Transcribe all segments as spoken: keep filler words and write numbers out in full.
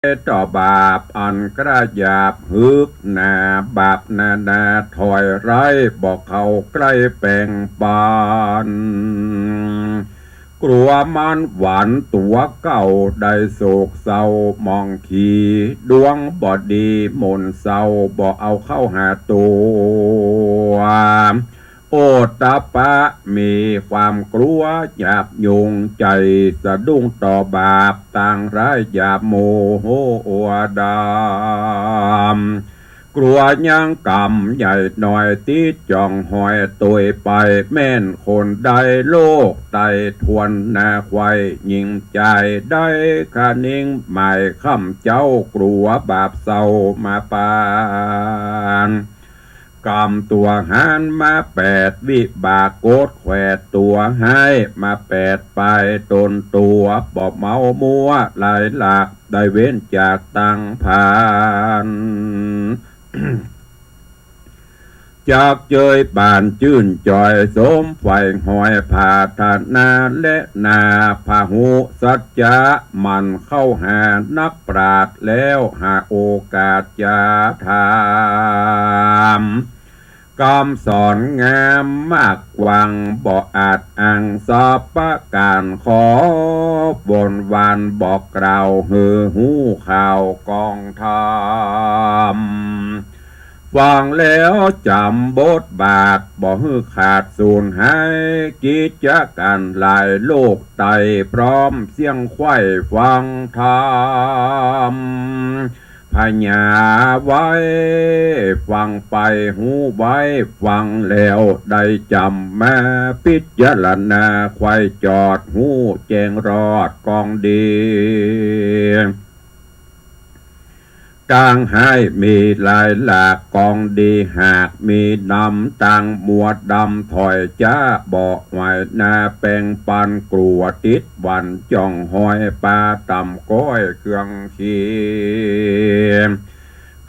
ต่อบาปอันกล้าหยาบ หึกหนาบาปนานา ถอยไร้บ่เข้าใกล้แป๋งปัน กลัวมันหวั่นตั๋วเก่าได้โศกเศร้าหมองขี ดวงบ่ดีหม่นเศร้าบ่เอาเข้าหาตั๋ว โอตตัปปะมีความกลัวหยาบหยุง ใจ๋สะดุ้งต่อบาป ตางร้ายหยาบโมโหดำ กลัวยังกรรมใหญ่น้อย ติดจ่องห้อยตวยไป แม่นคนได้โลกไต่ทวนนา ใค่หยิ่งใจ๋ได้คะนิง หมายค่ำเจ๊ากลัวบาปเศร้ามาปาน กรรมตั๋วฮ้านมาแปด วิบากโกรธแขวดตั๋วฮ้ายมาแปด ไปตนตั๋วบ่เมามัวหลายหลาก ได้เว้นจากตังพาน จักเจยบานจื้นจ่อย สมใฝ่ห้อยผาถนา และนาพหุสัจจะ หมั่นเข้าหานักปราชญ์ แล้วหาโอกาสจะถาม กำสอนงามมากกว้าง บ่อาจอ้างสัพพะก๋าน ขอวอนวานบอกกล่าว หื้อฮู้ข่าวกองธรรม ฟังแล้วจ๋ำบทบาท บ่หื้อขาดสูญหาย กิจก๋านหลายโลกไต่ พร้อมเสียงใคว่ฟังธรรม ผญาไว้ฟังไปฮู้ไว้ ฟังแล้วได้จ๋ำมา พิจารณาใคว่จอด ฮู้แจ้งรอดกองดี ตางฮ้ายมีหลายหลาก กองดีหากมีนำ ตางมัวดำถอยจ๊า บ่ไหวนาแป๋งปัน กลัวติดหวั่นจ่องห้อย ปาต่ำก้อยเครื่องขี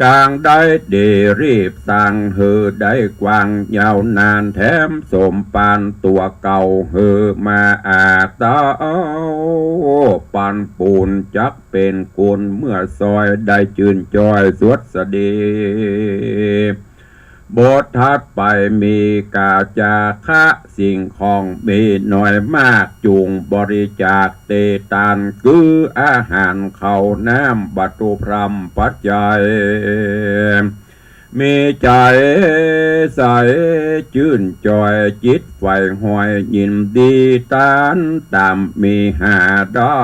ตางได้ดีรีบสร้าง หื้อได้กว้างยาวนาน แถมสมปานตั๋วเก่า หื้อมาอาเต้าปันปูน จักเป๋นกุลเมื่อซอย ได้จื้นจ่อยสวัสดี บทถัดไปมีกาจาคะ สิ่งของมีน้อยมาก จุ่งบริจาคเตตาน คืออาหารข้าวน้ำวัตถุพร่ำปัจจัย มีใจ๋ใสจื้นจ่อย จิตใฝ่ห้อยยินดี ตานต๋ามมีหาได้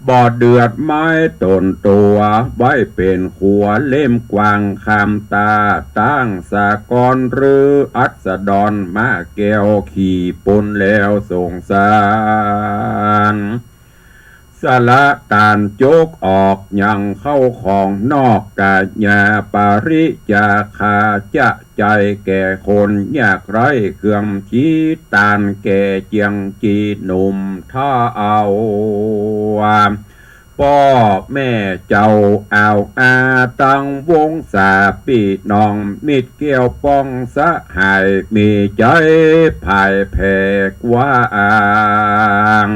บ่เดือดไม้ตนตั๋ว ไว้เป๋นขัวเล่มกว้าง ข้ามต๋าตั้งสากล หรืออัสดรม้าแก้ว ขี่ปนแล้วสงสาร สละตานจกออกยังเข้าของนอก กายาปริจาคา จะใจ๋แก่คนยากไร้ เครื่องจีตานแก่เจียงจีหนุ่มเฒ่า ป้อแม่เจ้าอ่าวอา ตังวงศาปี้น้อง มิตรแก้วป้องสหาย มีใจ๋ผายแผ่กว้าง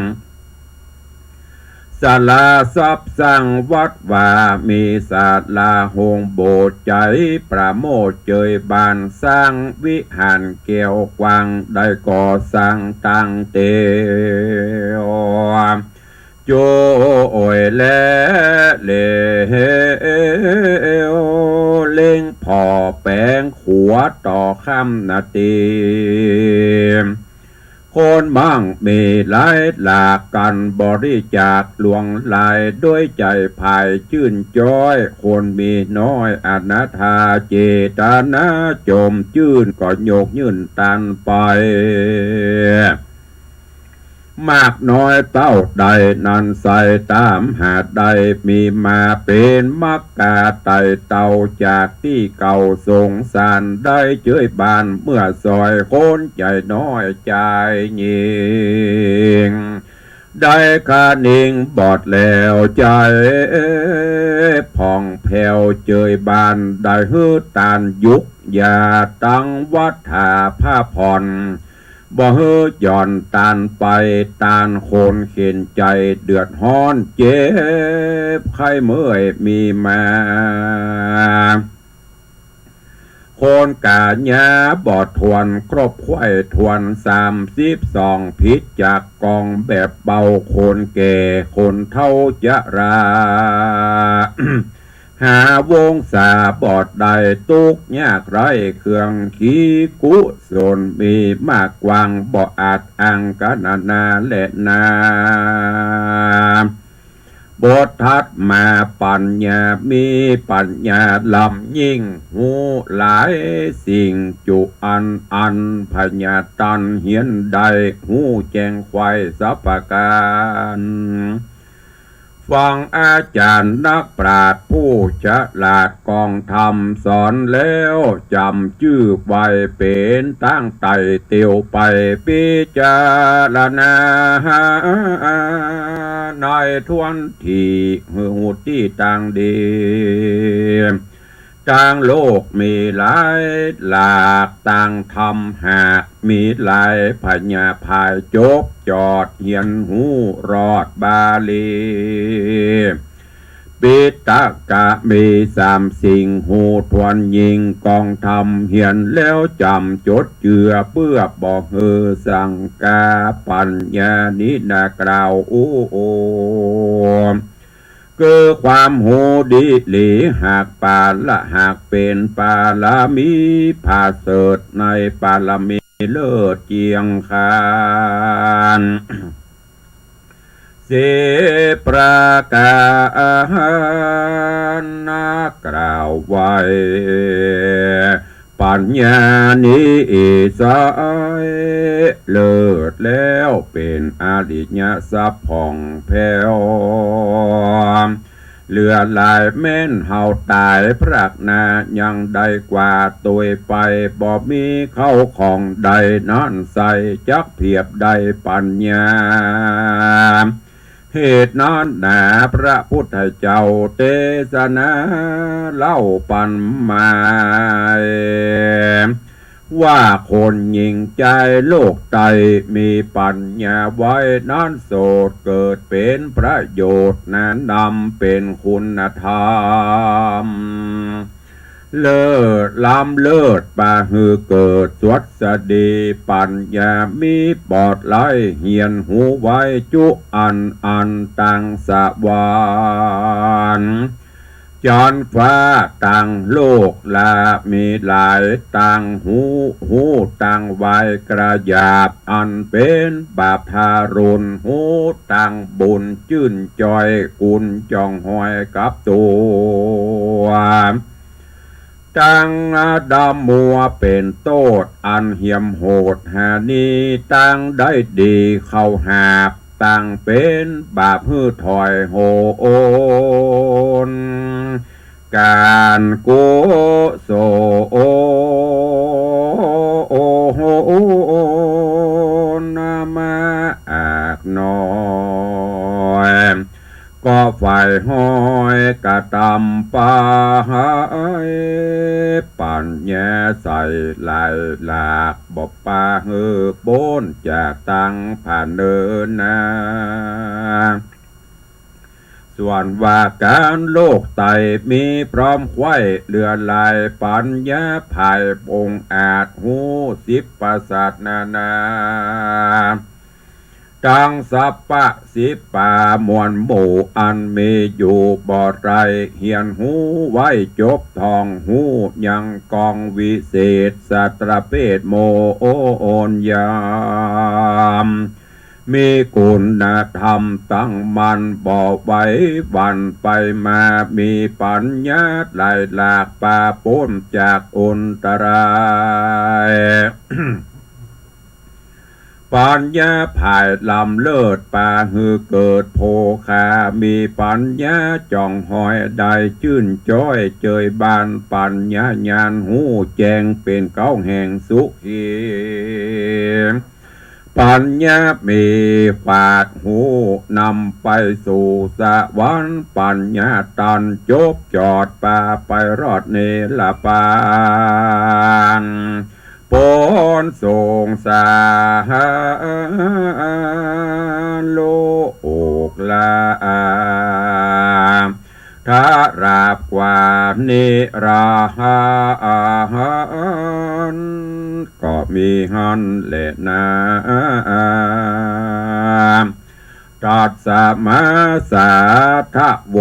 สละทรัพย์สร้างวัดวา มีศาลาโฮงโบสถ์ ใจ๋ประโมทย์เจยบาน สร้างวิหารแก้วกว้าง ได้ก่อสร้างตางเตียว โจ้ยและเลว เล็งผ่อแป๋งขัวต่อข้ามนาตี คนมั่งมีหลายหลาก กั๋นบริจาคหลวงหลาย ด้วยใจ๋ผายจื้นจ้อย คนมีน้อยอนาถา เจตนาจมจื้น ก็ยกยื่นตานไป มากน้อยเต้าใดนั้นใส่ ต๋ามหาได้มีมา เป๋นมักกาไต่เต้า จากตี้เก่าสงสาร ได้เจยบานเมื่อซอย คนใจ๋น้อยใจ๋ยิ่ง ได้คะนิงบอดแล้วใจ๋ผ่องแผ้ว เจยบานได้หื้อตานยุกยา ตังวัตถาผ้าผ่อน บ่หื้อหย่อนต้านไป ต้านคนเข็ญใจ๋เดือดฮ้อน เจ็บไข้เมื่อยมีมา คนก๋าญาบ่ถ้วน ครบถ้วยถ้วนสามสิบสอง ผิดจากกองแบบเบา คนแก่คนเฒ่าจะรา หาวงศาบ่ได้ ตุ๊กข์ยากไร้เครื่องขี กุศลมีมากกว้าง บ่อาจอ้างกะนานาแลนา บทถัดมา ปัญญามี ปัญญาล้ำยิ่ง ฮู้หลายสิ่งจุอัน อันพญาตันเฮียนได้ ฮู้แจ้งไขว่สรรพก๋าน ฟังอาจ๋ารย์นักปราชญ์ผู้ฉลาด กองธรรมสอนแล้ว จ๋ำจื้อไว้เป๋นตางไต่เตียวไป ปิจารณาในถ้วนตี้ หื้อฮู้ตี้ตางดี ตางโลกมีหลายหลาก ตางธรรมหากมีหลาย พญาผายจบจอด เฮียนฮู้รอดบาลี ปิฏฐักกะมีสามสิ่ง ฮู้ถ้วนยิ่ง กองธรรมเฮียนแล้วจ๋ำ จดเจือเปื้อบ่หื้อสังกา ปัญญานี้นากล่าวอู้ คือความฮู้ดีหลี หากปาละ หากเป๋นปารมี ผาเสริฐในปารมีเลิศเจียงคาน สิบประก๋าน กล่าวไว้ ปัญญานี้ใสเลิศแล้ว เป๋นอริยทรัพย์ผ่องแผ้ว เหลือหลายแม้นเฮาต๋ายพรากหน้า ยังได้กว่าตวยไป บ่มีเข้าของใดนั้นใส่ จักเปียบได้ปัญญา เหตุนั้นหนาพระพุทธเจ้าเตสนาเล่าปันมา ว่าคนหญิงจายโลกไตมีปัญญาไว้นั้นโสด เกิดเป๋นประโยชน์ นา นำเป๋นคุณธรรม เลิศล้ำเลิศ ปาหื้อเกิดสวัสดี ปัญญามีปอดไร้ เฮียนฮู้ไว้จุอันอัน ตังสวรรค์จันทร์ฟ้าตังโลกละมีหลาย ตังฮู้ ฮู้ตังไวกระหยาบ อันเป๋นบาปทารุณ ฮู้ตังบุญจื้นจ้อย กุณจ่องฮอยกับตั๋ว ตังดำมัวเป๋นโต้ษ อันเหียมโหดหานี้ ตังได้ดีเข้าหาบ ตังเป๋นบาปหื้อถอยโหน ก๋านกุศลมากน้อย ก็ฝ่ายฮ้อยกระตำไป ปัญญาใสหลายหลาก บ่ปาหื้อป๊นจากตังผาเนินนา ส่วนว่าก๋านโลกไตมีพร้อมไขว้เหลือหลาย ปัญญาผายองอาจฮู้สิบประสาทนานา ตังสัพพะสิบป่ามวลหมู่อันมีอยู่บ่ไตร่ เฮียนฮู้ไว้จบท่องฮู้ยังกองวิเศษ สัตว์ประเภทโมโอนยาม มีกุณธรรมตั้งมั่นบ่ไหวหวั่นไปมา มีปัญญาหลายหลากปาป๊นจากอันตราย ปัญญาผายล้ำเลิศปาหื้อเกิดโภคา มีปัญญาจ่องฮอยได้จื้นจ้อยเจยบาน ปัญญาญาณฮู้แจ้งเป๋นเก๊าแห่งสุขี ปัญญามีขวาดฮู้นำไปสู่สวรรค์ ปัญญาตันจบจอดปาไปรอดนิรปาน ป๊นสงสารลูกหลาน ถ้าราบกว่านิรันดร์ ก็มีหั้นแลนา ตัสมาสาทะโว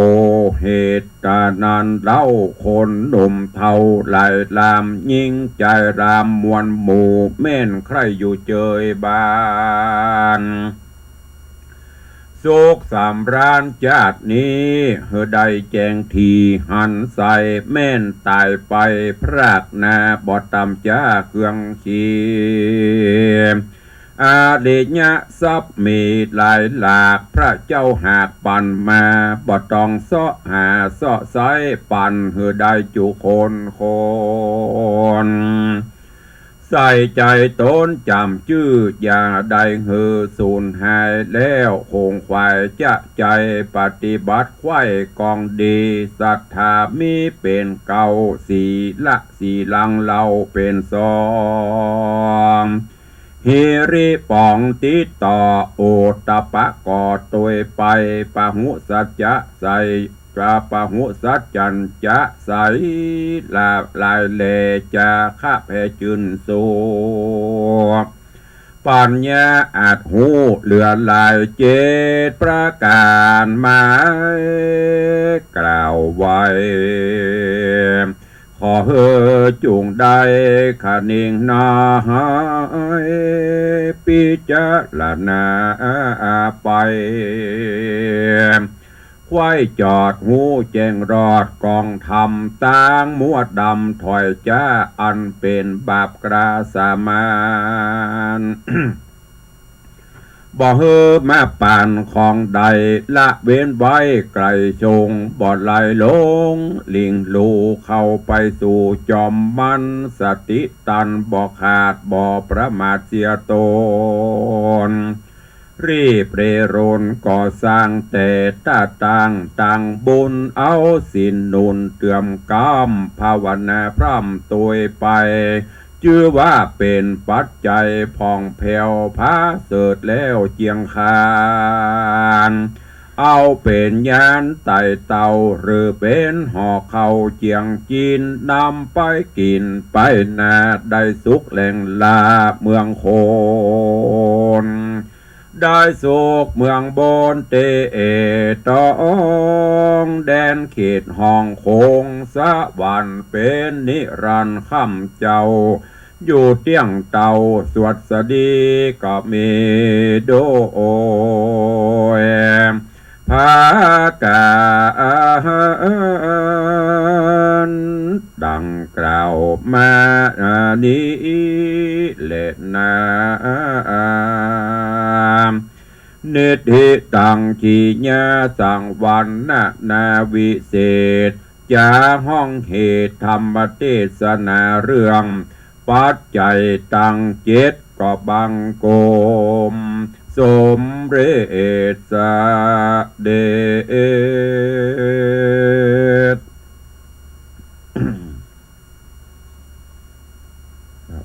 เหตุนั้นเล่าคนหนุ่มเฒ่าหลายลาม ญิงจายลาม มวลหมู่แม่นใคร่อยู่เจยบาน สุขสำราญจาตินี้ หื้อได้แจ้งตี้หันใส แม่นต๋ายไปพรากหน้า บ่ต่ำจากเครื่องชี อริยทรัพย์มีหลายหลาก พระเจ้าหากปั๋นมา บ่ต้องเซาะหาเซาะใส ปั๋นหื้อได้จุคนคน ใส่ใจ๋ต๋นจ๋ำจื้อ อย่าได้หื้อสูญหาย แล้วขงขวายจะใจ๋ปฏิบัติ ใคว่กองดี ศรัทธามีเป๋นเกล้า ศีละสีลังเล่าเป๋นสอง หิริป๋องติดต่อ โอตตัปปะก่อตวยไป ปะหุสัจจะใส จะปะหุสัจจันจะใส ละลายแล จาคะแผ่จื้นสุข ปั๋ญญาอาจฮู้เหลือหลาย เจ็ดประก๋านหมายกล่าวไว้ ขอหื้อจุ่งได้คะนิงหนาย พิจารณาไป ใคว่จอดฮู้แจ้งรอด กองธรรมตางมัวดำ ถอยจ๊าอันเป๋นบาปกล้าสามาน บ่หื้อมาปานของใด ละเว้นไว้ไกลชง บ่ไหลหลงหลิงหลู่ เข้าไปสู่จอมมัน สติตันบ่ขาด บ่ประมาทเสียต๋น รีบเร่รนก่อสร้างแต่ตะตาง ตั้งบุญเอาศีลหนุนเติมกำ ภาวนาพร่ำตวยไป จื้อว่าเป๋นปัจจัยผ่องแผ้วผาเสริฐแล้วเจียงคาน เอาเป๋นญาณไต่เต้า หรือเป๋นห่อข้าวเจียงจีน นำไปกิ๋นไปนา ได้สุขแหล่งลาเมืองคน ได้สุขเมืองบนเตเอตอง แดนเขตห้องคงสวรรค์ เป๋นนิรันดร์คำเจ้า อยู่เตี้ยงเต้าสวัสดีก็มีโดย ผากาอันดังกล่าวมานี้แลนา นิธิตัง กิริยาสังวรนานาวิเศษ จ๋าห้องเหตุธรรมเตสนาเรื่อง ปัจจัยตังเจ็ดก็บังคมสมเร็จเสด็จ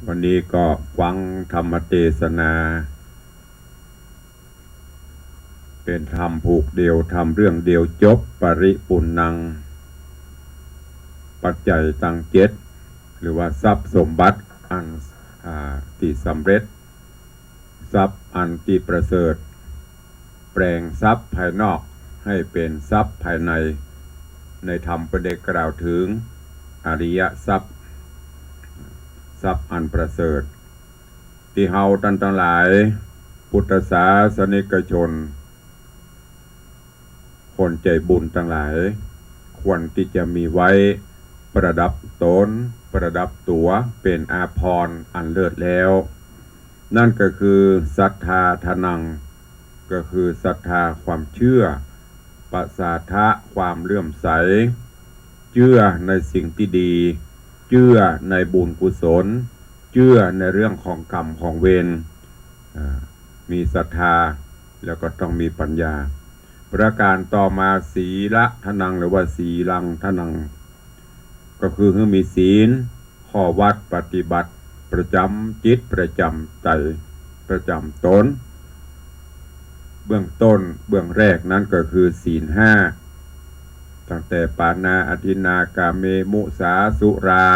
วันนี้ก็ฟังธรรมเตสนา เป๋นธรรมผูกเดี่ยว ธรรมเรื่องเดียวจบ ปริปุณณัง ปัจจัยตังเจ็ด หรือว่าทรัพย์สมบัติอัน อ่า ตี้สำเร็จ ทรัพย์อันตี้ประเสริฐ แปลงทรัพย์ภายนอกให้เป๋นทรัพย์ภายใน ในธรรมเปิ้นได้กล่าวเถิงอริยทรัพย์ ทรัพย์อันประเสริฐ ตี้เฮาต้านตังหลาย พุทธศาสนิกชน คนใจ๋บุญตังหลาย ควรตี้จะมีไว้ประดับต๋น ประดับตั๋ว เป๋นอาภรณ์อันเลิศแล้ว นั่นก็คือ สัทธาทานัง ก็คือศรัทธาความเจื้อ ปสาทะความเลื่อมใส เจื้อในสิ่งตี้ดี เจื้อในบุญกุศล เจื้อในเรื่องของกรรมของเวร อ่า มีศรัทธาแล้วก็ต้องมีปัญญา ประการต่อมา สีละทานัง หรือว่าสีลังทานัง ก็คือหื้อมีศีล ข้อวัตรปฏิบัติ ประจ๋ำจิตประจ๋ำใจ๋ประจ๋ำต๋น เบื้องต้นเบื้องแรกนั้นก็คือศีลห้า ตั้งแต่ปาณา อทินนา กาเม มุสา สุรา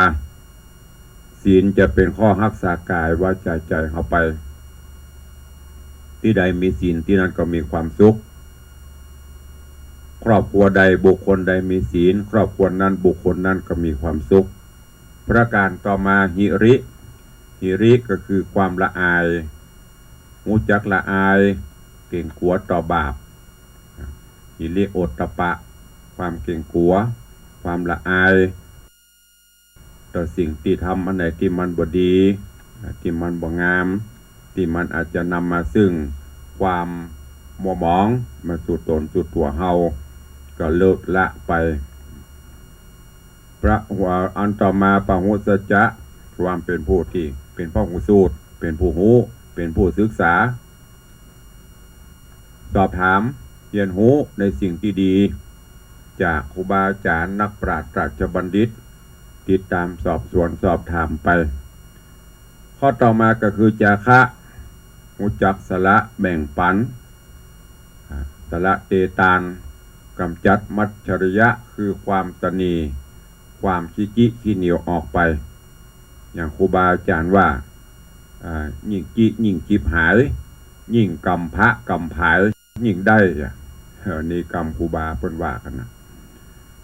ศีลจะเป๋นข้อฮักษาก๋ายวาจ๋าใจ๋เฮาไป ตี้ใดมีศีลตี้นั้นก็มีความสุข ครอบครัวใดบุคคลใดมีศีล ครอบครัวนั้นบุคคลนั้นก็มีความสุข ประก๋านต่อมา หิริ หิริก็คือความละอาย ฮู้จักละอาย เก๋งกั๋วต่อบาป หิริโอตตัปปะ ความเก๋งกั๋ว ความละอาย ต่อสิ่งตี้ทำอันไหนตี้มันบ่ดี ตี้มันบ่งาม ตี้มันอาจจะนำมาซึ่งความมัวหมองมาสู่ต๋นสู่ตั๋วเฮา ก็เลิกละไป พหุ อันต่อมา พหุสสะ ความเป๋นผู้ตี้เป๋นพหูสูตร เป๋นผู้ฮู้ เป๋นผู้ศึกษา สอบถามเฮียนฮู้ในสิ่งตี้ดี จากครูบาอาจ๋ารย์นักปราชญ์ราชบัณฑิต ติดต๋ามสอบสวนสอบถามไป ข้อต่อมาก็คือ จาคะ ฮู้จักสละแบ่งปัน อ่า สละเตตาน ก๋ำจัดมัจฉริยะ คือความตะหนี่ ความขี้จิขี้เหนียวออกไป อย่างครูบาอาจ๋ารย์ว่า อ่า ยิ่งจิยิ่งฉิบหาย ยิ่งก๋ำพระก๋ำผาย ยิ่งได้อะ เออ นี่กำครูบาเปิ้นว่ากั๋นนะ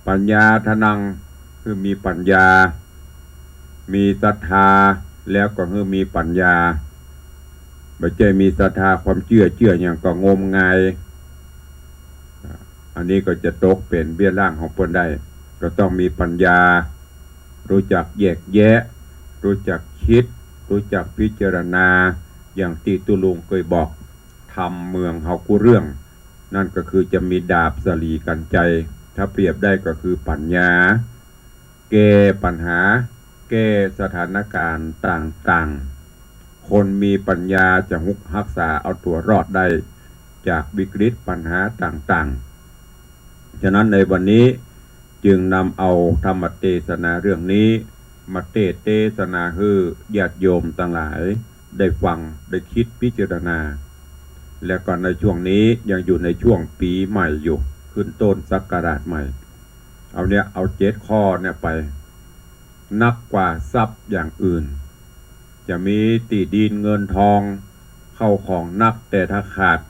ปัญญาทานัง คือมีปัญญา มีศรัทธาแล้วก็คือมีปัญญา บ่ใจ้มีศรัทธาความเจื้อ เจื้อหยังก็งมงาย อันนี้ก็จะตกเป๋นเบี้ยล่างของเปิ้นได้ ก็ต้องมีปัญญา ฮู้จักแยกแยะ ฮู้จักกึ๊ด ฮู้จักพิจารณา อย่างตี้ตุ๊ลุงเกยบอก ธรรมเมืองเฮากู้เรื่อง นั่นก็คือจะมีดาบสะหลีกั๋นใจ๋ ถ้าเปรียบได้ก็คือปัญญา แก้ปัญหา แก้สถานก๋ารณ์ต่างๆ คนมีปัญญาจะฮุกฮักษาเอาตั๋วรอดได้ จากวิกฤตปัญหาต่างๆ ฉะนั้นในวันนี้จึงนำเอาธรรมเตสนาเรื่องนี้ มาเตสน์เตสนาหื้อญาติโยมตังหลายได้ฟัง ได้กึ๊ดพิจารณา และก็ในช่วงนี้ยังอยู่ในช่วงปี๋ใหม่อยู่ ขึ้นต้นศักราชใหม่ เอาเนี่ย เอาเจ็ดข้อเนี่ยไป นักกว่าทรัพย์อย่างอื่น จะมีตี้ดินเงินทอง เข้าของนัก แต่ถ้าขาด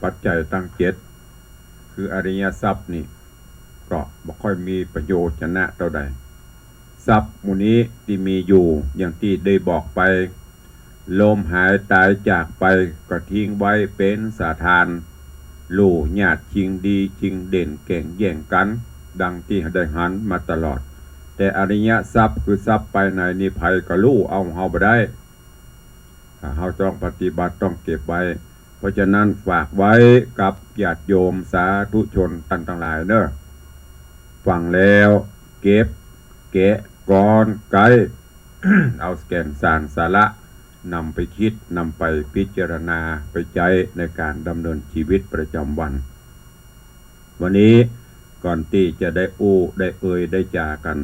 ปัจจัยตังเจ็ด คืออริยทรัพย์นี่ ก็บ่ค่อยมีประโยชน์จะนะเต้าใด ทรัพย์หมู่นี้ตี้มีอยู่ อย่างตี้ได้บอกไป ล้มหายต๋ายจากไป ก็ทิ้งไว้เป๋นสถาน ลู่ญาติชิงดีชิงเด่นแก่งแย่งกั๋น ดังตี้ได้หันมาตลอด แต่อริยทรัพย์คือทรัพย์ภายในนี่ใผก็ลู่เอาเฮาบ่ได้ เฮาต้องปฏิบัติต้องเก็บไว้ เพราะฉะนั้นฝากไว้กับญาติโยมสาธุชนต้านตังหลายเน่อ ฟังแล้วเก็บ แกะ ก้อน ไก๊ เอาแก่นสารสาระ นำไปกึ๊ด นำไปพิจารณา ไปใจ๊ในก๋านดำเนินชีวิตประจ๋ำวัน วันนี้ก่อนตี้จะได้อู้ได้เอ่ยได้จ๋ากั๋น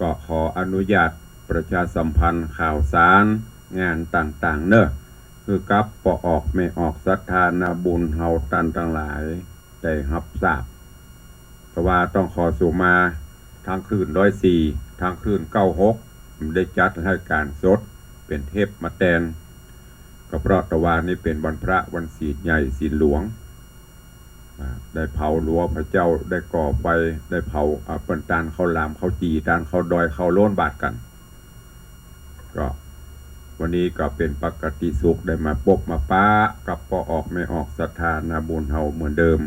ก็ขออนุญาตประชาสัมพันธ์ข่าวสารงานต่างๆ เน่อ คือกับป้อออกแม่ออกศรัทธานาบุญเฮาต้านตังหลายได้ฮับทราบ แต่ว่าต้องขอสูมา ทางคลื่นร้อยสี่ ทางคลื่นเก้าหก ได้จัดรายก๋านสดเป๋นเทปมาแตน ก็เพราะตะวานี้เป๋นวันพระ วันศีลใหญ่ศีลหลวง อ่า ได้เผาหลวงพระเจ้า ได้ก่อไฟ ได้เผา อ่า เปิ้นตานข้าวหลามข้าวจี่ ตานข้าวดอยข้าวโล้นบาตรกั๋น ก็วันนี้ก็เป๋นปกติสุข ได้มาปบมาปะกับป้อออกแม่ออกศรัทธานาบุญเฮาเหมือนเดิม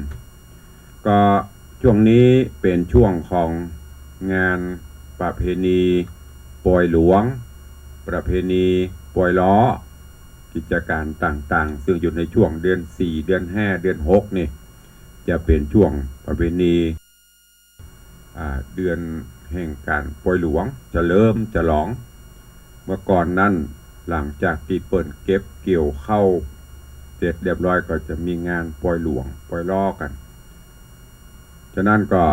ก็ช่วงนี้เป๋นช่วงของงานประเพณีปอยหลวง ประเพณีปอยล้อ กิจก๋านต่างๆ ซึ่งอยู่ในช่วงเดือนสี่ เดือนห้า เดือนหกนี่ จะเป๋นช่วงประเพณี อ่า เดือนแห่งก๋านปอยหลวง เฉลิมฉลอง เมื่อก่อนนั้น หลังจากตี้เปิ้นเก็บเกี่ยวข้าวเสร็จเรียบร้อย ก็จะมีงานปอยหลวง ปอยล้อกั๋น ฉะนั้นก็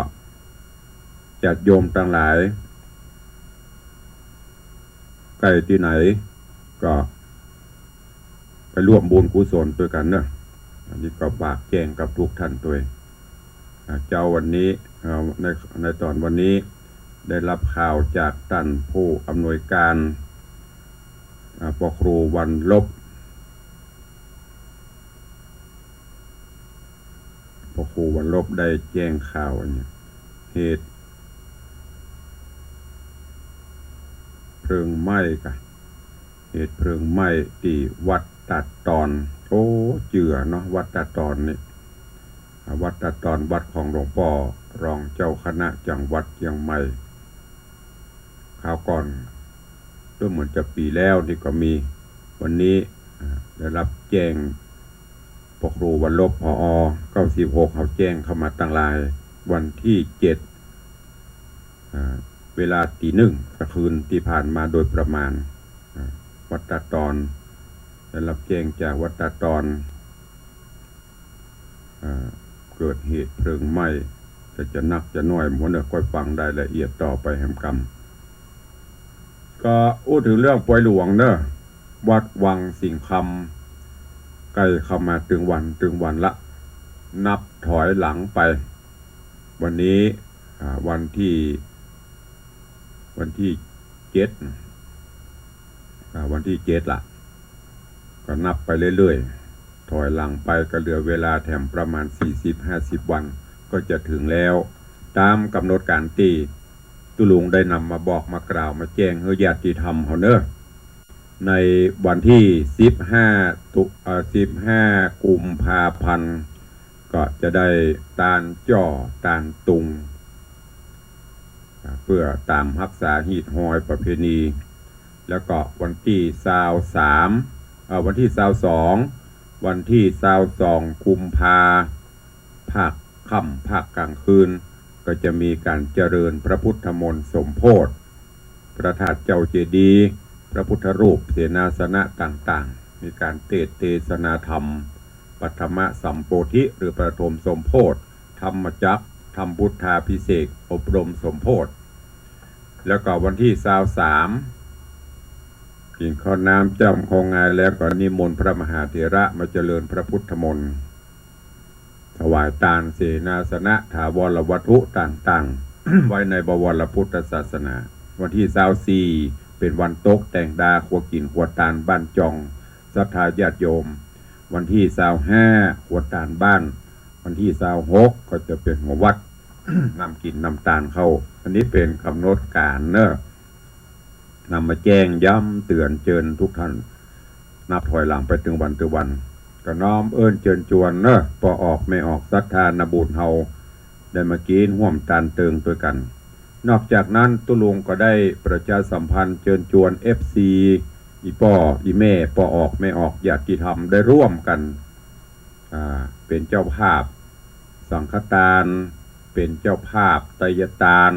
ญาติโยมตังหลาย ใก้ตี้ไหนก็ไปร่วมบุญกุศลตวยกั๋นเนาะ อันนี้ก็ฝากแจ้งกับกู้ต้านตวย อ่า เจ๊าวันนี้ อ่า ใน ในต๋อนวันนี้ได้ฮับข่าวจากต้านผู้อำนวยก๋าน อ่า ป้อครูวันลบ ป้อครูวันลบได้แจ้งข่าวอันนี้ เหตุเพลิงไหม้ก่ะ เหตุเพลิงไหม้ตี้วัดตาดตอน โอ้ เจื้อเนาะ วัดตาดตอนนี่ อ่า วัดตาดตอน วัดของหลวงป้อรองเจ้าคณะจังหวัดเจียงใหม่ คราวก่อน ก็เหมือนจะปี๋แล้วนี่ก็มี วันนี้ อ่า ได้ฮับแจ้ง ป้อครูวันลบ ผอ เก้าสิบหก เขาแจ้งเข้ามาตังไลน์ วันตี้เจ็ด อ่า เวลาตีหนึ่ง ตะคืนตี้ผ่านมาโดยประมาณ อ่า วัดตาดตอน ได้ฮับแจ้งจากวัดตาดตอน อ่า เกิดเหตุเพลิงไหม้ แต่จะนักจะน้อย หมู่เฮาก็ฟังได้ละเอียดต่อไปแหมกำ ก็อู้เถิงเรื่องปอยหลวงเนาะ วัดวังสิงห์คำ ใก้เข้ามาตึงวันตึงวันละ นับถอยหลังไป วันนี้ อ่า วันตี้ วันตี้เจ็ด อ่า วันตี้เจ็ดละ ก็นับไปเรื่อยๆ ถอยหลังไปก็เหลือเวลาแถมประมาณสี่สิบห้าสิบวัน ก็จะเถิงแล้ว ต๋ามก๋ำหนดก๋านตี้ตุ๊ลุงได้นำมาบอกมากล่าวมาแจ้งหื้อญาติธรรมเฮาเนาะ ในวันตี้สิบห้า ตุ เอ่อ สิบห้า กุมภาพันธ์ ก็จะได้ตานจ้อตานตุง อ่า เปื้อต๋ามฮักษาฮีตฮอยประเพณี แล้วก็วันตี้ซาวสาม เอ่อ วันตี้ซาวสอง วันตี้ซาวสอง กุมภา ภาคค่ำภาคกลางคืน ก็จะมีก๋านเจริญพระพุทธมนต์สมโภช พระธาตุเจ้าเจดีย์ พระพุทธรูป เสนาสนะต่างๆ มีก๋านเตสน์เตสนาธรรม ปฐมสัมโพธิ หรือปฐมสมโภช ธรรมจักร ธรรมพุทธาภิเษก อบรมสมโภช แล้วก็วันตี้ซาวสาม กิ๋นข้าวน้ำจ้ำข้าวงายแล้วก็นิมนต์พระมหาเถระมาเจริญพระพุทธมนต์ ถวายตานเสนาสนะถาวรวัตถุต่างๆ ไว้ในบวรพุทธศาสนา วันตี้ซาวสี่ เป๋นวันตกแต่งดาครัวกิ๋นครัวตานบ้านจองศรัทธาญาติโยม วันตี้ซาวห้า ครัวตานบ้าน วันตี้ซาวหก ก็จะเป๋นหัววัด นำกิ๋นนำตานเข้า อันนี้เป๋นก๋ำหนดก๋านเนาะ นำมาแจ้งย้ำเตื๋อนเจิญกู้ต้าน นับถอยหลังไปตึงวันตึงวัน ก็น้อมเอิ้นเจิญจวนเนาะ ป้อออกแม่ออกศรัทธานาบุญเฮา ได้มากิ๋นฮ่วมตานเติงตวยกั๋น นอกจากนั้นตุ๊ลุงก็ได้ประชาสัมพันธ์เจิญจวน เอฟซี อี่ป้ออี่แม่ ป้อออกแม่ออกญาติธรรมได้ร่วมกั๋น อ่า เป๋นเจ้าภาพสังฆตาน เป๋นเจ้าภาพไตยตาน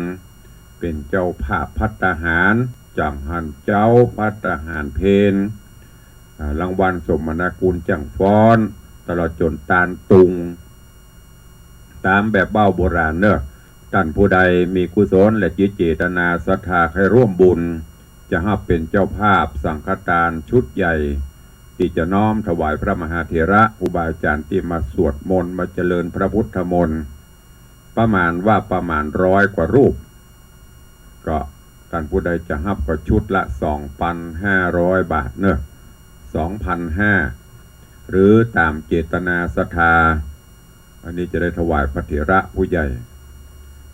เป๋นเจ้าภาพภัตตาหาร จั่งหั้นเจ๊าภัตตาหารเพล อ่า รางวัลสมนาคุณจั่งฟ้อน ตลอดจ๋นตานตุง ต๋ามแบบเบ้าโบราณเนาะ ต้านผู้ใดมีกุศลและจิตเจตนาศรัทธาใค่ร่วมบุญ จะฮับเป๋นเจ้าภาพสังฆตานชุดใหญ่ ตี้จะน้อมถวายพระมหาเถระครูบาอาจ๋ารย์ตี้มาสวดมนต์มาเจริญพระพุทธมนต์ ประมาณว่าประมาณร้อยกว่ารูป ก็ต้านผู้ใดจะฮับก็ชุดละสองปันห้าร้อยบาทเนาะ สองปันห้า หรือต๋ามเจตนาศรัทธา อันนี้จะได้ถวายพระเถระผู้ใหญ่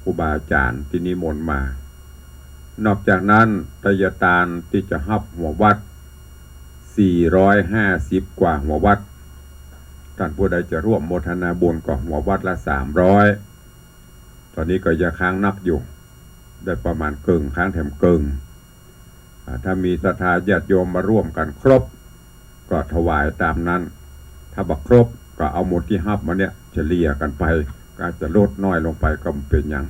ครูบาอาจ๋ารย์ตี้นิมนต์มา นอกจากนั้นไตยตานตี้จะฮับหัววัด สี่ร้อยห้าสิบกว่าหัววัด ต้านผู้ใดจะร่วมโมทนาบุญก็หัววัดละสามร้อย ต๋อนนี้ก็ยังค้างนักอยู่ ได้ประมาณเกิ่ง ค้างแถมเกิ่ง อ่า ถ้ามีศรัทธาญาติโยมมาร่วมกั๋นครบ ก็ถวายต๋ามนั้น ถ้าบ่ครบก็เอาหมู่ตี้ฮับมาเนี่ยเฉลี่ยกั๋นไป ก็อาจจะลดน้อยลงไปก็บ่เป๋นหยัง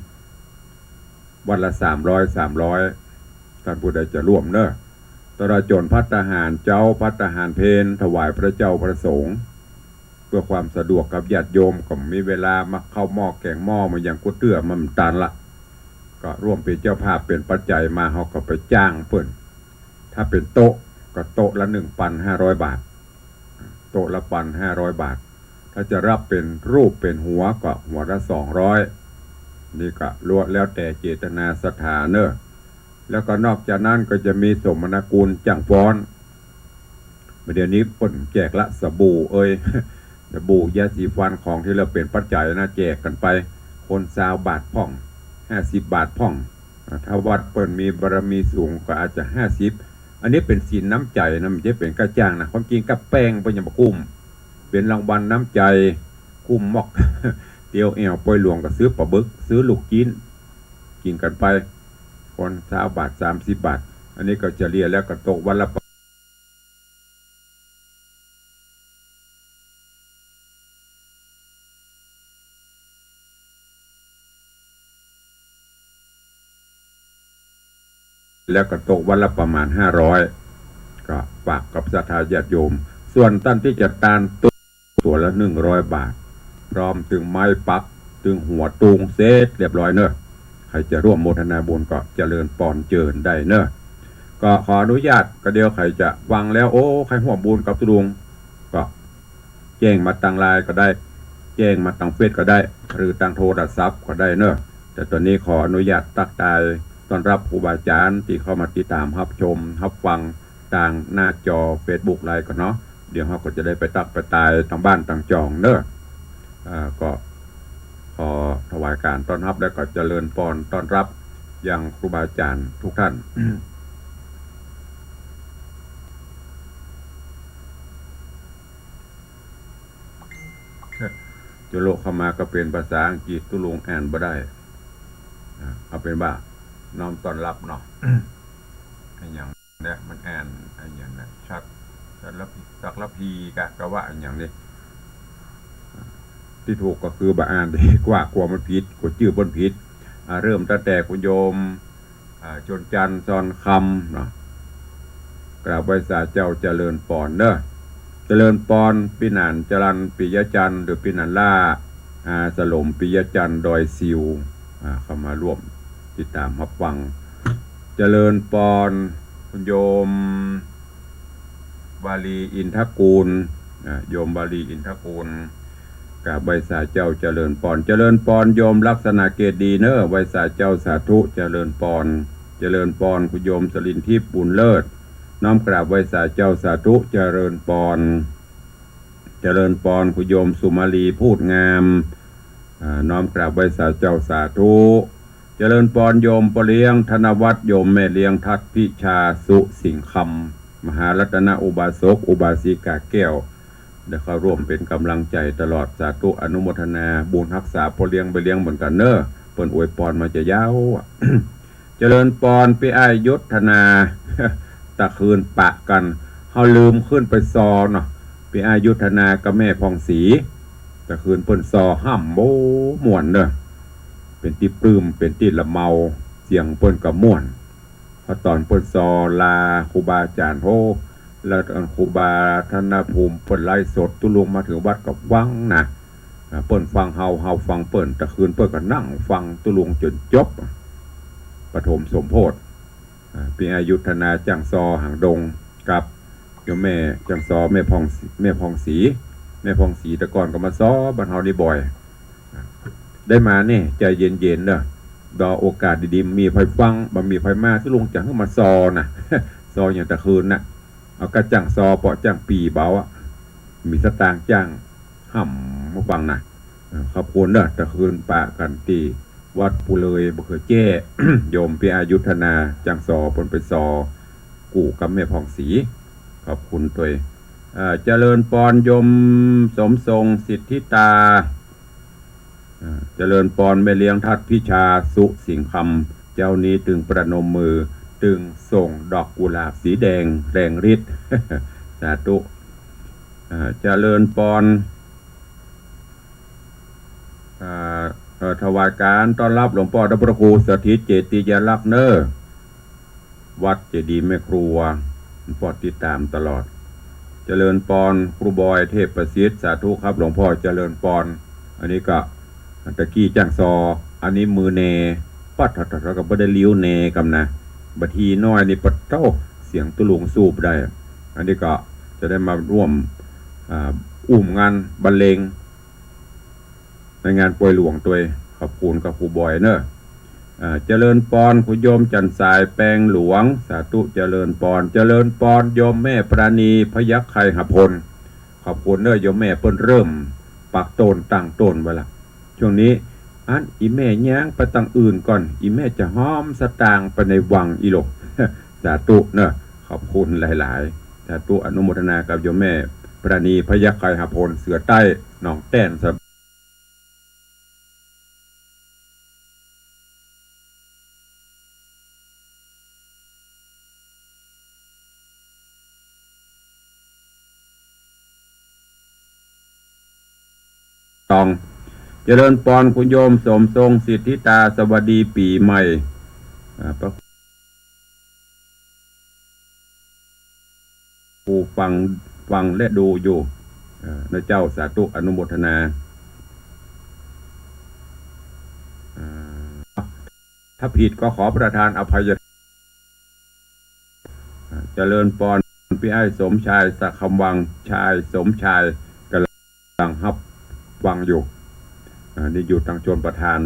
วัดละสามร้อย สามร้อย ต้านผู้ใดจะร่วมเนาะ ตลอดจ๋นภัตตาหารเจ๊า ภัตตาหารเพล ถวายพระเจ้าพระสงฆ์ เปื้อความสะดวกกับญาติโยม ก็มีเวลามาเข้าหม้อแก๋งหม้อมาอย่างกู้เตื้อมันตันละ ก็ร่วมเป๋นเจ้าภาพเป๋นปัจจัยมา เฮาก็ไปจ้างเปิ้น ถ ถ้าเป๋นโต๊ะก็โต๊ะละหนึ่งปันห้าร้อยบาท โต๊ะละปันห้าร้อยบาท ถ้าจะฮับเป๋นรูปเป๋นหัวก็หัวละสองร้อย นี่ก็ล้วนแล้วแต่เจตนาศรัทธาเน่อ แล้วก็นอกจากนั้นก็จะมีสมนาคุณจ้างฟ้อน เดี๋ยวนี้เปิ้นแจกละสบู่เอย สบู่ยาสีฟันของตี้เฮาเป๋นปัจจัยนะ แจกกั๋นไป คนซาวบาทพ่อง ห้าสิบบาทพ่อง อ่า ถ้าวัดเปิ้นมีบารมีสูงก็อาจจะห้าสิบ อันนี้เป๋นศีลน้ำใจ๋นะ บ่ใจ้เป๋นก้าจ้างนะ ความจริงก้าแป้งเปิ้นยังบ่กุ้ม เป๋นรางวัลน้ำใจ๋ กุ้มมอก เตียวแอ่วปอยหลวงก็ซื้อป๋าบึก ซื้อลูกจิ๊น กิ๋นกั๋นไป คนซาวบาท สามสิบบาท อันนี้ก็เฉลี่ยแล้วก็ตกวันละ แล้วก็ตกวันละประมาณห้าร้อย ก็ฝากกับศรัทธาญาติโยม ส่วนต้านตี้จะตานตุ๊ก ตั๋วละหนึ่งร้อยบาท พร้อมตึงไม้ปัก ตึงหัวตุงเสร็จเรียบร้อยเน่อ ใผจะร่วมโมทนาบุญก็เจริญปอนเจิญได้เน่อ ก็ขออนุญาต ก็เดี๋ยวใผจะฟังแล้ว โอ้ ใผฮ่วมบุญกับตุ๊ลุง ก็แจ้งมาตางไลน์ก็ได้ แจ้งมาตางเฟซก็ได้ หรือตางโทรศัพท์ก็ได้เน่อ แต่ต๋อนนี้ขออนุญาตตั๊กทายต้อนฮับครูบาอาจ๋ารย์ตี้เข้ามาติดต๋ามฮับชมฮับฟังตางหน้าจอเฟซบุ๊กไลน์ก่อนเนาะ เดี๋ยวเฮาก็จะได้ไปตั๊กไปทายตางบ้านตางจองเน่อ อ่า ก็ขอถวายการต้อนฮับ แล้วก็เจริญปอนต้อนฮับยังครูบาอาจ๋ารย์ทุกท่าน จุลโลกเข้ามาก็เป๋นภาษาอังกฤษ ตุ๊ลุงอ่านบ่ได้ อ่า เอาเป๋นว่าน้อมต้อนฮับเนาะ อะหยังเนี่ย มันอ่านอะหยังเนี่ย ชัด ชัดละพี สักละพีกะ กะว่าอะหยังนี่ ตี้ถูกก็คือบ่อ่านดีกว่า กั๋วมันผิด กั๋วจื้อเปิ้นผิด อ่า เริ่มตั้งแต่คุณโยม อ่า ชนจันทร์ ซอนคำ เนาะ กราบไหว้สาเจ้า เจริญปอนเน่อ เจริญปอน ปี้หนานจรัญ ปิยะจันทร์ หรือปี้หนานล่า อาสลม ปิยะจันทร์ ดอยสิว อ่า เข้ามาร่วมติดต๋ามฮับฟัง เจริญปอน คุณโยม วาลี อินทกูล อ่า โยมวาลี อินทกูล กราบไหว้สาเจ้า เจริญปอน เจริญปอน โยมลักษณะเกตดีเน่อ ไหว้สาเจ้า สาธุ เจริญปอน เจริญปอน คุณโยม สลินทิพย์ บุญเลิศ น้อมกราบไหว้สาเจ้า สาธุ เจริญปอน เจริญปอน คุณโยม สุมาลี พูดงาม อ่า น้อมกราบไหว้สาเจ้า สาธุ เจริญปอน โยมป้อเลี้ยง ธนวัฒน์ โยมแม่เลี้ยง ทัศน์พิชา สุสิงห์คำ มหารัตนอุบาสก อุบาสิกาแก้ว ได้เข้าร่วมเป๋นก๋ำลังใจ๋ตลอด สาธุ อนุโมทนาบุญฮักษาป้อเลี้ยงแม่เลี้ยงเหมือนกั๋นเน่อ เปิ้นอวยปอนมาจะยาวอะ เจริญปอน ปี้อ้ายยุทธนา ตะคืนปะกั๋น เฮาลืมขึ้นไปซอเนาะ ปี้อ้ายยุทธนากับแม่ผ่องศรี ตะคืนเปิ้นซอฮ่ำ โอ้ ม่วนเน่อ เป๋นตี้ปลื้ม เป๋นตี้ละเมา เสียงเปิ้นก็ม่วน เพราะต๋อนเปิ้นซอลาครูบาอาจ๋ารย์ โอ้ แล้วต๋อนครูบาธนภูมิเปิ้นไลฟ์สด ตุ๊ลุงมาเถิงวัดก็ฟังนะ อ่า เปิ้นฟังเฮา เฮาฟังเปิ้น ตะคืนเปิ้นก็นั่งฟังตุ๊ลุงจ๋นจบ ปฐมสมโพธิ อ่า ปี้อ้ายยุทธนา จ้างซอหางดง กับโยมแม่จ้างซอ แม่ผ่องศรี แม่ผ่องศรี แม่ผ่องศรีแต่ก่อนก็มาซอบ้านเฮานี่บ่อย อ่า ได้มาแน่ ใจ๋เย็นๆ เน่อ รอโอกาสดีๆ มีใผฟัง บ่มีใผมา ตุ๊ลุงจะหื้อมาซอนะ ซออย่างตะคืนน่ะ เอาก้าจ้างซอ เปาะจ้างปี่เบาอะ มีสตางค์จ้าง ฮ่ำมาฟังนะ เออ ขอบคุณเน่อ ตะคืนปะกั๋นตี้วัดปูเลยบ่าเขือแจ้ โยมปี้อ้ายยุทธนา จ้างซอ เปิ้นไปซอ กู้กับแม่ผ่องศรี ขอบคุณตวย เอ่อ เจริญปอน โยมสมทรง สิทธิตา เอ่อ เจริญปอน แม่เลี้ยง ทัศน์พิชา สุสิงห์คำ เจ๊านี้ตึงประนมมือ ตึงส่งดอกกุหลาบสีแดงแรงฤทธิ์ สาธุ เอ่อ เจริญปอน อ่า เอ่อ ถวายการต้อนฮับหลวงป้อพระครูสถิตเจติยารักษ์เน่อ วัดเจดีย์แม่ครัว หลวงป้อติดต๋ามตลอด เจริญปอน ครูบอย เทพประสิทธิ์ สาธุครับหลวงป้อ เจริญปอน อันนี้ก็ตะกี้จ้างซอ อันนี้มือแหน่ ปัดถอดๆ ก็บ่ได้ลิ้วแหน่กำนะ บางทีน้อยนี่ปัดโธ่ เสียงตุ๊ลุงสูบได้ อันนี้ก็จะได้มาร่วม อ่า อุ้มงานบรรเลง ในงานปอยหลวงตวย ขอบคุณกับครูบอยเนอะ อ่า เจริญปอน คุณโยมจันทร์สายแปงหลวง สาธุ เจริญปอน เจริญปอน โยมแม่ปราณี พยัคฆ์ไคหพล ขอบคุณเนอะ โยมแม่ เปิ้นเริ่มปักต้นตั้งต้นไว้ละ ช่วงนี้ อัน อี่แม่ย้างไปตังอื่นก่อน อี่แม่จะหอมสตางค์ไปในวังอี้โล สาธุเนอะ ขอบคุณหลายๆ สาธุ อนุโมทนากับโยมแม่ปราณี พยัคฆ์ไคหพล เสือใต้หนองแต้น สะ ตอง เจริญปอน คุณโยมสมทรง สิทธิตา สวัสดีปี๋ใหม่ อ่า พระ ผู้ฟัง ฟังและดูอยู่ เอ่อ นะเจ้า สาธุ อนุโมทนา อ่า ถ้าผิดก็ขอประทานอภัย อ่า เจริญปอน ปี้อ้ายสมชาย สะคำวัง ชายสมชาย กำลังฮับฟังอยู่ อ่า นี่อยู่ตังชลประทาน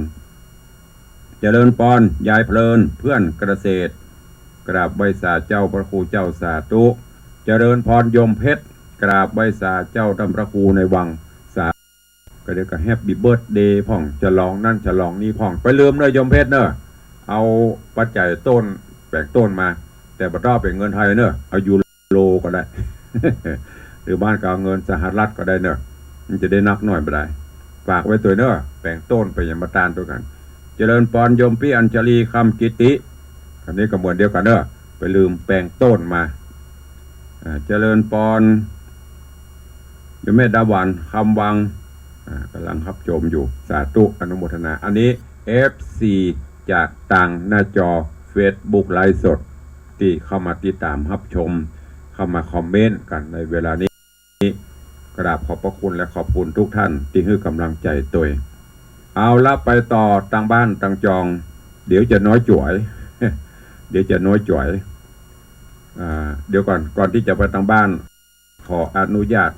เจริญปอน ยายเพลิน เพื่อนเกษตร กราบไหว้สาเจ้าพระครูเจ้า สาธุ เจริญปอน โยมเพชร กราบไหว้สาเจ้าต้านพระครูในวัง สา ก็เดี๋ยวก็แฮปปี้เบิร์ธเดย์พ่อง ฉลองนั่นฉลองนี่พ่อง ไปลืมเนอะโยมเพชรเนอะ เอาปัจจัยต้น แป๋งต้นมา แต่บ่ต้องเป๋นเงินไทยเนอะ เอายูโรก็ได้ หรือบ่าก็เอาเงินสหรัฐก็ได้เนอะ มันจะได้นักหน้อยบ่ได้ ฝากไว้ตวยเนอะ แป๋งต้นไปยังประทานตวยกั๋น เจริญปอน โยมปี้อัญชลี คำกิติ อันนี้ก็เหมือนเดียวกั๋นเนอะ ไปลืมแป๋งต้นมา อ่า เจริญปอน โยมแม่ดาหวัน คำวัง อ่า กำลังฮับชมอยู่ สาธุ อนุโมทนา อันนี้ เอฟซี จากตางหน้าจอเฟซบุ๊กไลฟ์สด ตี้เข้ามาติดต๋ามฮับชม เข้ามาคอมเมนต์กั๋นในเวลานี้ กราบขอบพระคุณและขอบคุณทุกท่านตี้หื้อกำลังใจ๋ตวย เอาละ ไปต่อตางบ้านตางจอง เดี๋ยวจะน้อยจ๋วย เดี๋ยวจะน้อยจ๋วย อ่า เดี๋ยวก่อน ก่อนตี้จะไปตางบ้าน ขออนุญาต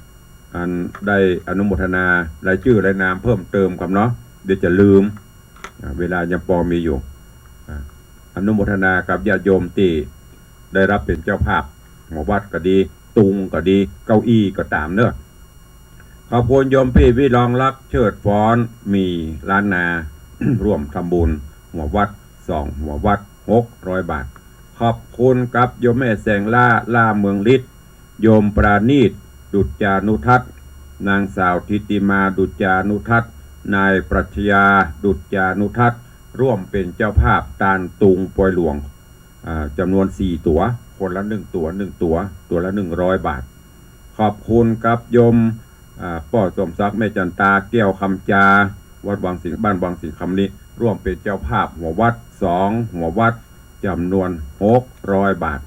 อันได้อนุโมทนารายจื้อรายนามเพิ่มเติมก่อนเนาะ เดี๋ยวจะลืม อ่า เวลายังปอมีอยู่ อ่า อนุโมทนากับญาติโยมตี้ได้ฮับเป๋นเจ้าภาพ หัววัดก็ดี ตุงก็ดี เก้าอี้ก็ต๋ามเนอะ ขอบคุณโยมปี้วิรองรัก เชิดฟ้อน มีล้านนา ร่วมทำบุญหัววัด สองหัววัด หกร้อยบาท ขอบคุณกับโยมแม่แสงล่า ล่าเมืองฤทธิ์ โยมปราณีต ดุจจานุทัศน์ นางสาวทิติมา ดุจจานุทัศน์ นายปรัชญา ดุจจานุทัศน์ ร่วมเป๋นเจ้าภาพตานตุงปอยหลวง อ่า จ๋ำนวนสี่ตั๋ว คนละหนึ่งตั๋ว หนึ่งตั๋ว ตั๋วละหนึ่งร้อยบาท ขอบคุณกับโยม อ่า ป้อสมศักดิ์ แม่จันตา แก้วคำจา วัดวังสิงห์ บ้านวังสิงห์คำนี้ ร่วมเป๋นเจ้าภาพหัววัด สองหัววัด จ๋ำนวนหกร้อยบาท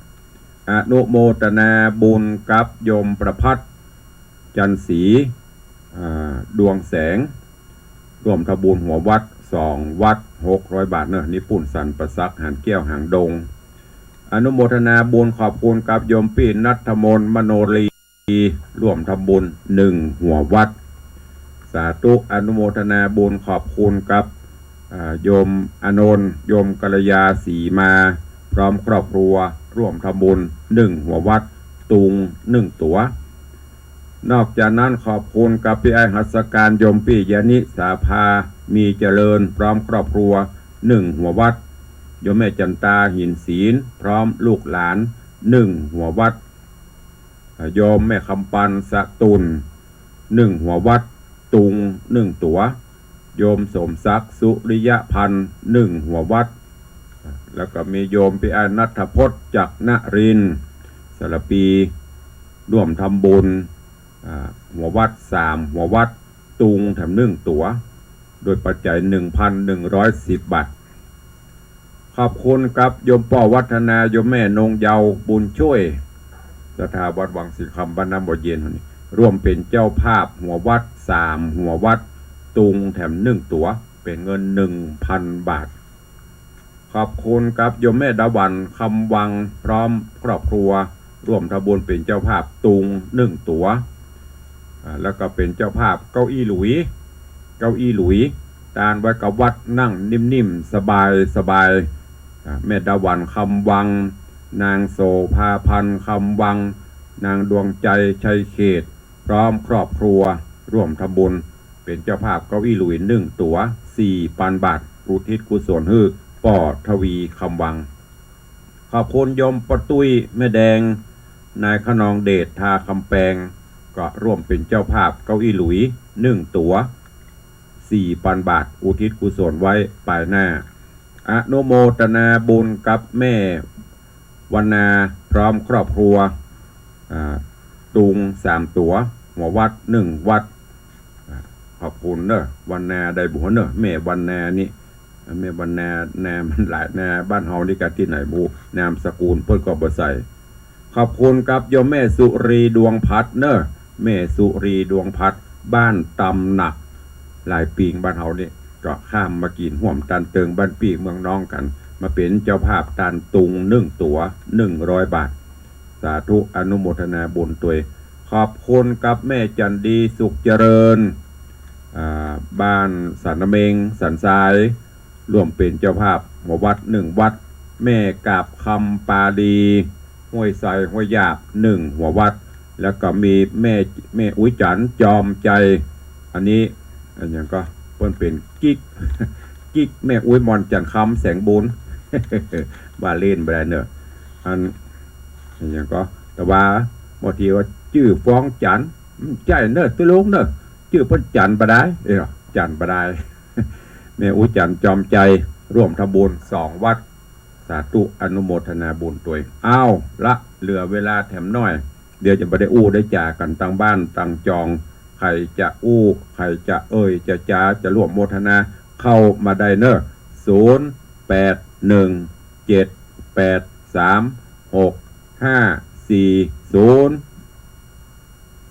อนุโมทนาบุญกับโยมประภัส จันทร์ศรี อ่า ดวงแสง ร่วมทำบุญหัววัด สองวัด หกร้อยบาทเนอะ นี่ปุ้นสันประสัก หานแก้ว หางดง อนุโมทนาบุญขอบคุณกับโยมปี้ณัฐมน มโนรี ร่วมทำบุญ หนึ่งหัววัด สาธุ อนุโมทนาบุญขอบคุณกับ อ่า โยมอานนท์ โยมกัลยา ศรีมา พร้อมครอบครัว ร่วมทำบุญ หนึ่งหัววัด ตุง หนึ่งตั๋ว นอกจากนั้นขอบคุณกับปี้อ้ายหัสการ โยมปี้ยานิสาภา มีเจริญ พร้อมครอบครัว หนึ่งหัววัด โยมแม่จันตา หินศีล พร้อมลูกหลาน หนึ่งหัววัด โยมแม่คำปัน สะตุ่น หนึ่งหัววัด ตุง หนึ่งตั๋ว โยมสมศักดิ์ สุริยพันธ์ หนึ่งหัววัด แล้วก็มีโยมปี้อ้ายณัฐพจน์ จักรนรินทร์ สารภี ร่วมทำบุญ อ่า หัววัด สามหัววัด ตุงแถมหนึ่งตั๋ว โดยปัจจัย หนึ่งพันหนึ่งร้อยสิบ บาท ขอบคุณกับโยมป้อวัฒนา โยมแม่นงเยาว์ บุญช่วย ศรัทธาวัดวังสิงห์คำ บ้านน้ำบ่อเย็น ร่วมเป๋นเจ้าภาพหัววัด สามหัววัด ตุงแถมหนึ่งตั๋ว เป๋นเงิน หนึ่งพันบาท ข ขอบคุณกับโยมแม่ดาหวัน คำวัง พร้อมครอบครัว ร่วมทำบุญเป๋นเจ้าภาพตุงนึ่งตั๋ว อ่า แล้วก็เป๋นเจ้าภาพเก้าอี้หลุย เก้าอี้หลุย ตานไว้กับวัด นั่งนิ่มๆ สบายๆ อ่า แม่ดาหวัน คำวัง นางโสภาพันธ์ คำวัง นางดวงใจ ชัยเขต พร้อมครอบครัว ร่วมทำบุญ เป๋นเจ้าภาพเก้าอี้หลุยนึ่งตั๋ว สี่ปันบาท อุทิศกุศลหื้อป้อทวี คำวัง ขอบคุณโยมป้อตุ้ย แม่แดง นายขนองเดช ทาคำแปง ก็ร่วมเป๋นเจ้าภาพเก้าอี้หลุยนึ่งตั๋ว สี่ปันบาท อุทิศกุศลไว้ปายหน้า อนุโมทนาบุญกับแม่วรรณา พร้อมครอบครัว อ่า ตุงสามตั๋ว หัววัดนึ่งวัด อ่า ขอบคุณเนอะ วรรณาได้บุญเนอะ แม่วรรณานี่ แม่วรรณา นามันหลายนา บ้านเฮานี่กะตี้ไหนบ่ฮู้ นามสกุลเปิ้นก็บ่ใส่ ขอบคุณกับโยมแม่สุรีดวงพัดเนอะ แม่สุรีดวงพัด บ้านตำหนัก หลายปี๋บ้านเฮานี่ ก็ข้ามมากิ๋นฮ่วมตานเติงบ้านปี้เมืองน้องกั๋น มาเป๋นเจ้าภาพตานตุงนึ่งตั๋ว นึ่งร้อยบาท สาธุอนุโมทนาบุญตวย ขอบคุณกับแม่จันดี สุขเจริญ อ่า บ้านสันนำเม็ง สันทราย ร่วมเป๋นเจ้าภาพหัววัดนึ่งวัด แม่กาบคำ ปาลี ห้วยไซ ห้วยหยาบ นึ่งหัววัด แล้วก็มีแม่ แม่อุ๊ยจันทร์ จอมใจ อันนี้ อันหยังก็ เปิ้นเป๋นกิ๊ก กิ๊กแม่อุ๊ยหม่อนจันทร์คำ แสงบุญ ว่าเล่นบ่ได้เนอะ อัน อันหยังก็ แต่ว่าบางทีว่าจื้อฟ้องจันทร์ อืม ใจ้เนอะ ตุ๊ลุงเนอะ จื้อเปิ้นจันทร์บ่ดาย เอ้ย จันทร์บ่ดาย แม่อุ๊ยจันทร์ จอมใจ ร่วมทำบุญสองวัด สาธุอนุโมทนาบุญตวย อ้าว ละ เหลือเวลาแถมหน้อย เดี๋ยวจะบ่ได้อู้ได้จ๋ากั๋น ตางบ้านตางจอง ใผจะอู้ ใผจะเอ่ย จะจ๋า จะร่วมโมทนา เข้ามาได้เนอะ ศูนย์ แปด หนึ่ง เจ็ด แปด สาม หก ห้า สี่ ศูนย์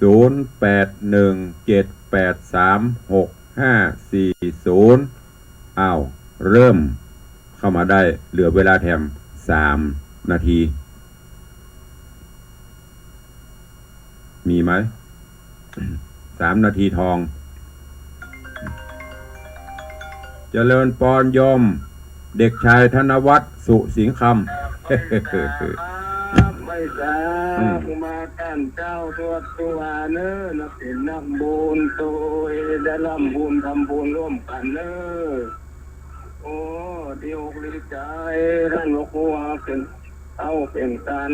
ศูนย์ แปด หนึ่ง เจ็ด แปด สาม หก ห้า สี่ ศูนย์ อ้าว เริ่มเข้ามาได้ เหลือเวลาแถมสามนาที มีไหม สามนาทีทอง เจริญปอนโยม เด็กชายธนวัฒน์ สุสิงห์คำ ครับ ไหว้สา อืม ครูบาต้านเจ้าตวดครูบาเนอะ นักศีลนักบุญตวย ได้ร่ำบุญทำบุญร่วมกั๋นเนอะ โอ้ ดีอกดีใจ๋ ต้านว่าครูบาเป๋น เอาเป๋นตาน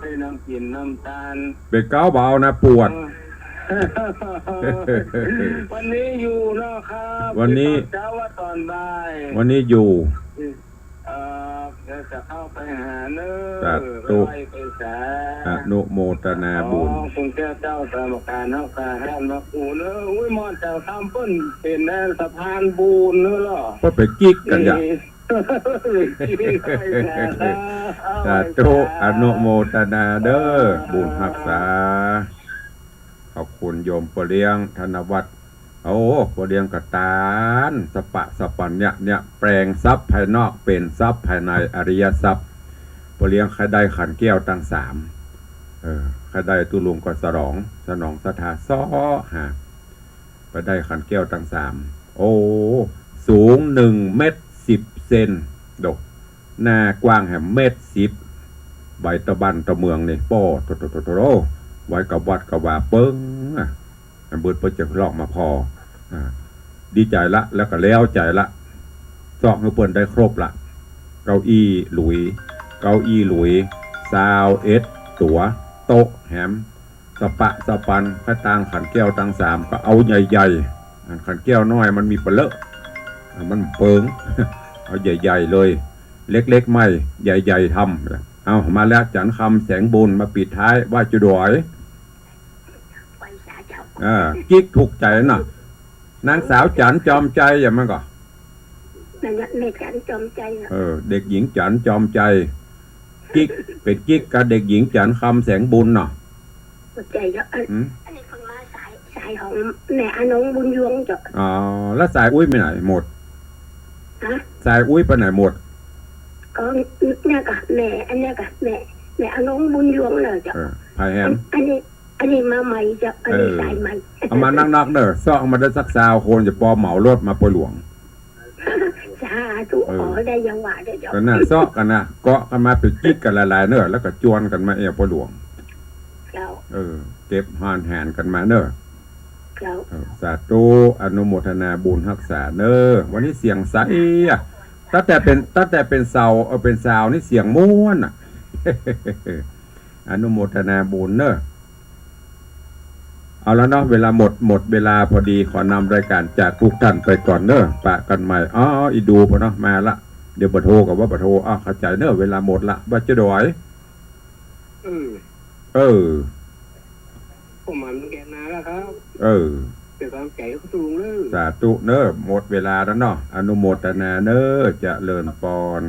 ได้นำกิ๋นนำตาน เป๋นเก๊าบ่เอานะ ปวด เออ วันนี้อยู่เนาะครับ วันนี้ ติดตอนเจ๊าว่าตอนบ่าย วันนี้อยู่ เออ เดี๋ยวจะเข้าไปหาเนอะ สาธุ ไปไหว้ไปสา อนุโมทนาบุญ อ๋อ คุณแก้วเจ้าสามประการเฮากาห้ามมาปูเนอะ อุ้ย หม่อนจันทร์คำเปิ้นเป๋นสะพานบุญเนอะเหรอ เปิ้นเป๋นกิ๊กกั๋นจ้ะ นี่ สาธุ อนุโมทนาเด้อ บุญฮักษา ขอบคุณโยมป้อเลี้ยงธนวัฒน์ โอ้ ป้อเลี้ยงก็ตาน สะปะสะปันเนี่ย เนี่ย แปลงทรัพย์ภายนอกเป๋นทรัพย์ภายใน อริยทรัพย์ ป้อเลี้ยงใค่ได้ขันแก้วตังสาม เออ ใค่ได้ตุ๊ลุงก็สนอง สนองศรัทธาเซาะหา ไปได้ขันแก้วตังสาม โอ้ สูงหนึ่งเมตรสิบเซน ดอก หน้ากว้างแหมเมตรสิบ ไว้ตะบ้านตะเมืองนี่ ป้อ โถ โถ โถ โถ ไว้กับวัดกับวาเปิ้งอะ อันเบิดเปิ้นจะลอกมาผ่อ อ่า ดีใจ๋ละ แล้วก็แล้วใจ๋ละ เซาะหื้อเปิ้นได้ครบละ เก้าอี้หลุย เก้าอี้หลุย ซาวเอ็ดตั๋ว โต๊ะแหม สะปะสะปัน ใค่ตางขันแก้วตังสามก็เอาใหญ่ๆ อันขันแก้วน้อยมันมีปะเลอะ มันเปิง เอาใหญ่ๆ เลย เล็กๆ ไม่ ใหญ่ๆ ทำ เอามาแล้ว จันทร์คำแสงบุญ มาปิดท้ายว่าจะดอย อ่า จิ๊กถูกใจ๋น่ะ นางสาวจันทร์จอมใจ อย่างมันก็ นั่นแหละ แม่จันทร์จอมใจน่ะ เออ เด็กหญิงจันทร์จอมใจ จิ๊ก เป๋นจิ๊กกับเด็กหญิงจันทร์คำแสงบุญเนาะ เข้าใจ๋แล้ว อัน หืม อันนี้เพิ่งมาสาย สายของแม่อาหนงบุญยวงเจ้า อ๋อ แล้วสายอุ๊ยไปไหนหมด ฮะ สายอุ๊ยไปไหนหมด ก็เนี่ยกะแม่ อันเนี้ยกะแม่ แม่อนงบุญยวงเน่อเจ้า เออ ใผแหม อันนี้ อันนี้มาใหม่เจ้า อันนี้ เออ สายใหม่ เอามานักๆเน่อ เซาะมาได้สักซาวคน จะปอเหมารถมาปอยหลวง สาธุ เออ ขอได้อย่างว่าเน่อเจ้า กั๋นนะ เซาะกั๋นนะ เกาะกั๋นมาเป๋นจิ๊กกั๋นหลายๆเน่อ แล้วก็จวนกั๋นมาแอ่วปอยหลวง เจ้า เออ เก็บฮานแหนกั๋นมาเน่อ เจ้า เออ สาธุ อนุโมทนาบุญฮักษาเน่อ วันนี้เสียงใสอะ ตั้งแต่เป๋น ตั้งแต่เป๋นสาว เออ เป๋นสาวนี่เสียงม่วนอะ อนุโมทนาบุญเน่อ เอาละเนาะ เวลาหมด หมดเวลาพอดี ขอนำรายการจากทุกท่านไปก่อนเน่อ ปะกั๋นใหม่ อ๋อ อีดูปะเนาะ มาละ เดี๋ยวบ่โทรกับว่าบ่โทร อ้าว เข้าใจ๋เน่อ เวลาหมดละ บ่าจะดอย เออ เออ ผมมาเมื่อกี้มาแล้วครับ เออ เดี๋ยวกำลังใจเขาสูงเลย สาธุเน่อ หมดเวลาแล้วเนาะ อนุโมทนาเน่อ เจริญปอน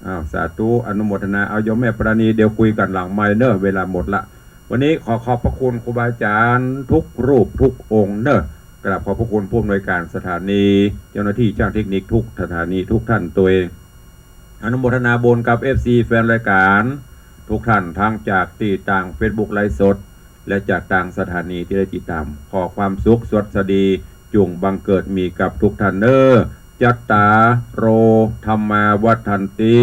อ้าว สาธุ อนุโมทนา เอาโยมแม่ปราณี เดี๋ยวคุยกั๋นหลังไมค์เน่อ เวลาหมดละ วันนี้ขอขอบพระคุณครูบาอาจารย์ทุกรูปทุกองค์เน่อ กราบขอบพระคุณผู้อำนวยการสถานี เจ้าหน้าที่ช่างเทคนิคทุกสถานีทุกท่านตวย อนุโมทนาบุญกับ เอฟซี แฟนรายการทุกท่าน ทั้งจากตี้ตางเฟซบุ๊กไลฟ์สด และจากตางสถานีตี้ได้ติดต๋าม ขอความสุขสวัสดี จุ่งบังเกิดมีกับทุกท่านเน่อ จัตตาโร ธัมมา วัฑฒันติ